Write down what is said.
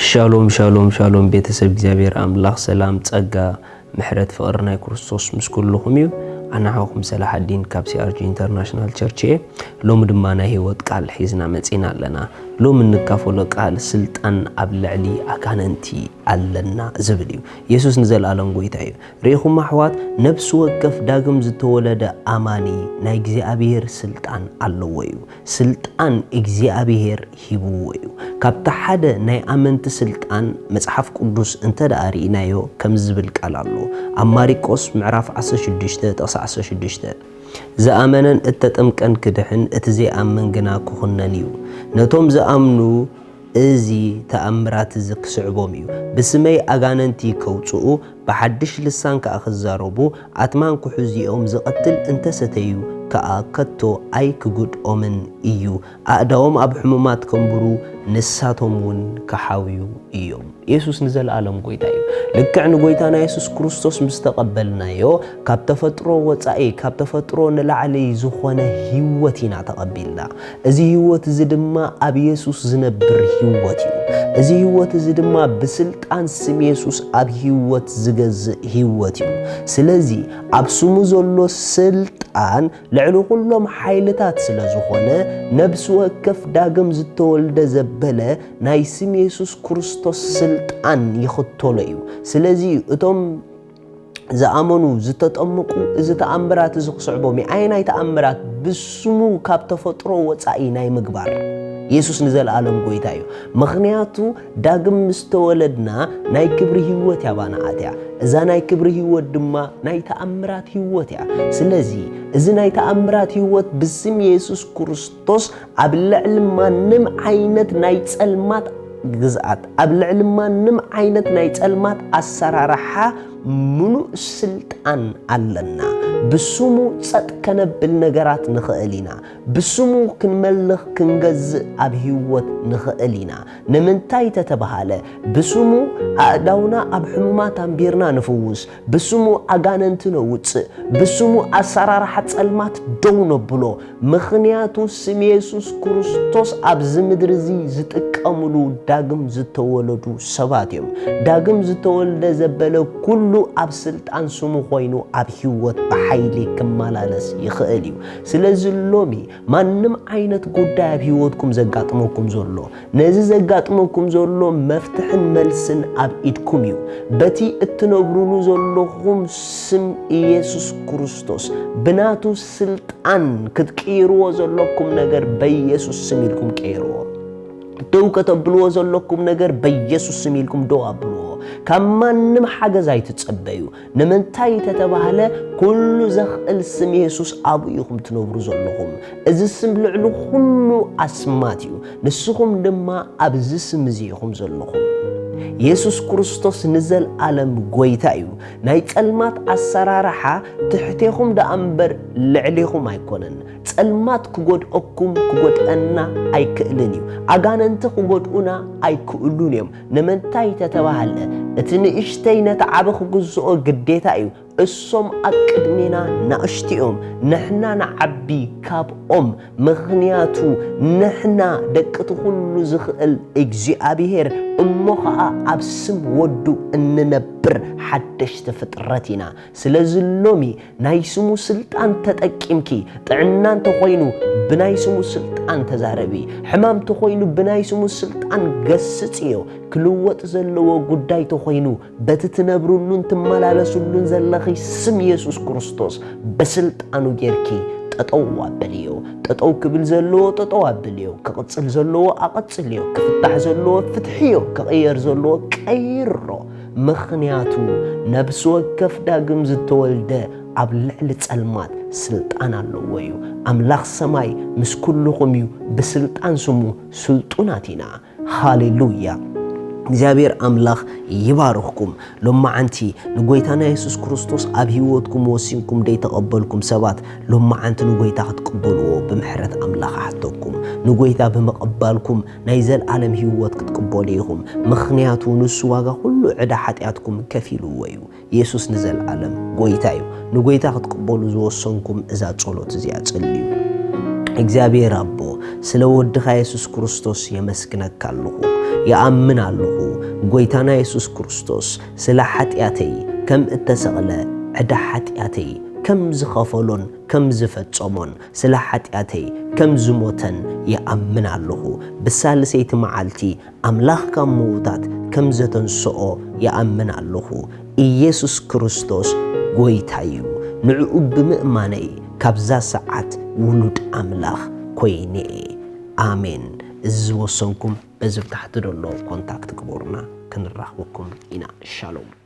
ሻሎም ሻሎም ሻሎም፣ ቤተሰብ እግዚኣብሔር ኣምላኽ ሰላም፣ ጸጋ፣ ምሕረት፣ ፍቕሪ ናይ ክርስቶስ ምስ ኩልኹም እዩ። ኣነ ሓውኹም ሰላሓዲን ካብ ሲኣርጂ ኢንተርናሽናል ቸርች እየ። ሎሚ ድማ ናይ ህይወት ቃል ሒዝና መጺና ኣለና። ሎሚ እንካፈሎ ቃል ስልጣን ኣብ ልዕሊ ኣጋንንቲ ኣለና ዝብል እዩ። የሱስ ንዘለኣለም ጎይታ እዩ። ርኢኹም ኣሕዋት፣ ነፍሲ ወከፍ ዳግም ዝተወለደ ኣማኒ ናይ እግዚኣብሔር ስልጣን ኣለዎ እዩ። ስልጣን እግዚኣብሔር ሂብዎ እዩ። ካብቲ ሓደ ናይ ኣመንቲ ስልጣን መጽሓፍ ቅዱስ እንተ ደኣ ርኢናዮ፣ ከምዚ ዝብል ቃል ኣሎ። ኣብ ማሪቆስ ምዕራፍ ዓሰርተ ሽዱሽተ ጥቕሲ ዓሰርተ ሽዱሽተ፣ "ዝኣመነን እተጠምቀን ክድሕን፣ እቲ ዘይኣምን ግና ክኹነን እዩ። ነቶም ዝኣምኑ እዚ ተኣምራት እዚ ክስዕቦም እዩ። ብስመይ ኣጋንንቲ ከውጽኡ፣ ብሓድሽ ልሳን ከኣ ክዛረቡ፣ ኣትማን ክሕዙ እዮም፣ ዝቐትል እንተሰተዩ ከኣ ከቶ ኣይክጉድኦምን እዩ። ኣእዳዎም ኣብ ሕሙማት ከንብሩ፣ ንሳቶም እውን ክሓውዩ እዮም።" የሱስ ንዘለኣለም ጎይታ እዩ። ልክዕ ንጎይታና የሱስ ክርስቶስ ምስ ተቐበልናዮ፣ ካብ ተፈጥሮ ወጻኢ፣ ካብ ተፈጥሮ ንላዕሊ ዝኾነ ህይወት ኢና ተቐቢልና። እዚ ህይወት እዚ ድማ ኣብ የሱስ ዝነብር ህይወት እዩ። እዚ ህይወት እዚ ድማ ብስልጣን ስም የሱስ ኣብ ህይወት ዝገዝእ ህይወት እዩ። ስለዚ ኣብ ስሙ ዘሎ ስልጣን ልዕሊ ኩሎም ሓይልታት ስለ ዝኾነ፣ ነብሲ ወከፍ ዳግም ዝተወልደ ዘበለ ናይ ስም የሱስ ክርስቶስ ስልጣን ይኽተሎ እዩ። ስለዚ እቶም ዝኣመኑ፣ ዝተጠምቁ፣ እዚ ተኣምራት እዚ ክስዕቦም እዩ። ኣየናይ ተኣምራት? ብስሙ ካብ ተፈጥሮ ወጻኢ ናይ ምግባር። የሱስ ንዘለኣለም ጎይታ እዩ። ምኽንያቱ ዳግም ምስ ተወለድና ናይ ክብሪ ህይወት እያ ባና ኣትያ። እዛ ናይ ክብሪ ህይወት ድማ ናይ ተኣምራት ህይወት እያ። ስለዚ እዚ ናይ ተኣምራት ህይወት ብስም የሱስ ክርስቶስ ኣብ ልዕሊ ማንም ዓይነት ናይ ጸልማት ግዝኣት፣ ኣብ ልዕሊ ማንም ዓይነት ናይ ጸልማት ኣሰራርሓ ምሉእ ስልጣን ኣለና። ብስሙ ጸጥ ከነብል ነገራት ንኽእል ኢና። ብስሙ ክንመልኽ ክንገዝእ ኣብ ህይወት ንኽእል ኢና። ንምንታይ ተተባሃለ? ብስሙ ኣእዳውና ኣብ ሕሙማት ኣንቢርና ንፍውስ፣ ብስሙ ኣጋንንቲ ነውጽእ፣ ብስሙ ኣሰራርሓ ጸልማት ደው ነብሎ። ምኽንያቱ ስም የሱስ ክርስቶስ ኣብዚ ምድሪ እዚ ዝጥቀምሉ ዳግም ዝተወለዱ ሰባት እዮም። ዳግም ዝተወልደ ዘበለ ኩሉ ኣብ ስልጣን ስሙ ኮይኑ ኣብ ህይወት ብሓይሊ ክመላለስ ይኽእል እዩ። ስለዚ ሎሚ ማንም ዓይነት ጉዳይ ኣብ ህይወትኩም ዘጋጥመኩም ዘሎ፣ ነዚ ዘጋጥመኩም ዘሎ መፍትሕን መልስን ኣብ ኢድኩም እዩ። በቲ እትነብሩሉ ዘለኹም ስም ኢየሱስ ክርስቶስ፣ ብናቱ ስልጣን ክትቅይርዎ ዘለኩም ነገር በኢየሱስ ስም ኢልኩም ቀይርዎ። ደው ከተብልዎ ዘለኩም ነገር በኢየሱስ ስም ኢልኩም ደው ኣብልዎ። ካብ ማንም ሓገዝ ኣይትጸበዩ። ንምንታይ ተተባህለ፣ ኩሉ ዘኽእል ስም የሱስ ኣብኡ ኢኹም ትነብሩ ዘለኹም። እዚ ስም ልዕሊ ኩሉ ኣስማት እዩ። ንስኹም ድማ ኣብዚ ስም እዚ ኢኹም ዘለኹም። የሱስ ክርስቶስ ንዘልኣለም ጎይታ እዩ። ናይ ጸልማት ኣሰራርሓ ትሕቴኹም ደኣ እምበር ልዕሌኹም ኣይኮነን። ጸልማት ክጎድኣኩም ክጎድኣና ኣይክእልን እዩ። ኣጋንንቲ ክጎድኡና ኣይክእሉን እዮም። ንምንታይ ተተባህለ፣ እቲ ንእሽተይ ነቲ ዓቢ ክግዝኦ ግዴታ እዩ። እሶም ኣብ ቅድሜና ናእሽቱ እዮም፣ ንሕና ንዓቢ ካብኦም። ምኽንያቱ ንሕና ደቂ እቲ ኩሉ ዝኽእል እግዚኣብሄር፣ እሞ ኸኣ ኣብ ስም ወዱ እንነብር ሓደሽቲ ፍጥረት ኢና። ስለዚ ሎሚ ናይ ስሙ ስልጣን ተጠቂምኪ፣ ጥዕና እንተኾይኑ ብናይ ስሙ ስልጣን ተዛረቢ፣ ሕማም እንተኾይኑ ብናይ ስሙ ስልጣን ገስጽዮ። ክልወጥ ዘለዎ ጉዳይ ተኾይኑ በቲ ትነብርሉን ትመላለስሉን ዘለኺ ስም የሱስ ክርስቶስ ብስልጣኑ ጌርኪ ጠጠው ኣበልዮ። ጠጠው ክብል ዘለዎ ጠጠው ኣብልዮ። ክቕጽል ዘለዎ ኣቐጽልዮ። ክፍታሕ ዘለዎ ፍትሕዮ። ክቕየር ዘለዎ ቀይሮ። ምኽንያቱ ነብሲ ወከፍ ዳግም ዝተወልደ ኣብ ልዕሊ ጸልማት ስልጣን ኣለዎ እዩ። ኣምላኽ ሰማይ ምስ ኩልኹም እዩ። ብስልጣን ስሙ ስልጡናት ኢና። ሃሌሉያ። እግዚኣብሔር ኣምላኽ ይባርኽኩም። ሎማዓንቲ ንጎይታና የሱስ ክርስቶስ ኣብ ህይወትኩም ወሲንኩም ደይተቐበልኩም ሰባት፣ ሎማዓንቲ ንጎይታ ክትቅበልዎ ብምሕረት ኣምላኽ ኣሕተኩም። ንጎይታ ብምቕባልኩም ናይ ዘልኣለም ህይወት ክትቅበሉ ኢኹም። ምኽንያቱ ንሱ ዋጋ ኩሉ ዕዳ ሓጢኣትኩም ከፊልዎ እዩ። የሱስ ንዘልኣለም ጎይታ እዩ። ንጎይታ ክትቅበሉ ዝወሰንኩም እዛ ጸሎት እዚኣ ጸልዩ። እግዚኣብሔር ኣቦ፣ ስለ ወድኻ የሱስ ክርስቶስ የመስግነካ ኣለኹ። ይኣምን ኣለኹ። ጎይታና የሱስ ክርስቶስ ስለ ሓጢኣተይ ከም እተሰቕለ፣ ዕዳ ሓጢኣተይ ከም ዝኸፈሎን ከም ዝፈጸሞን፣ ስለ ሓጢኣተይ ከም ዝሞተን ይኣምን ኣለኹ። ብሳልሰይቲ መዓልቲ ኣምላኽ ካብ ምዉታት ከም ዘተንስኦ ይኣምን ኣለኹ። ኢየሱስ ክርስቶስ ጎይታ እዩ። ንዕኡ ብምእማነይ ካብዛ ሰዓት ውሉድ ኣምላኽ ኮይነ እየ። ኣሜን። እዚ ዝወሰንኩም በዚ ብታሕቲ ዘሎ ኮንታክት ግበሩና፣ ክንራኽበኩም ኢና። ሻሎም።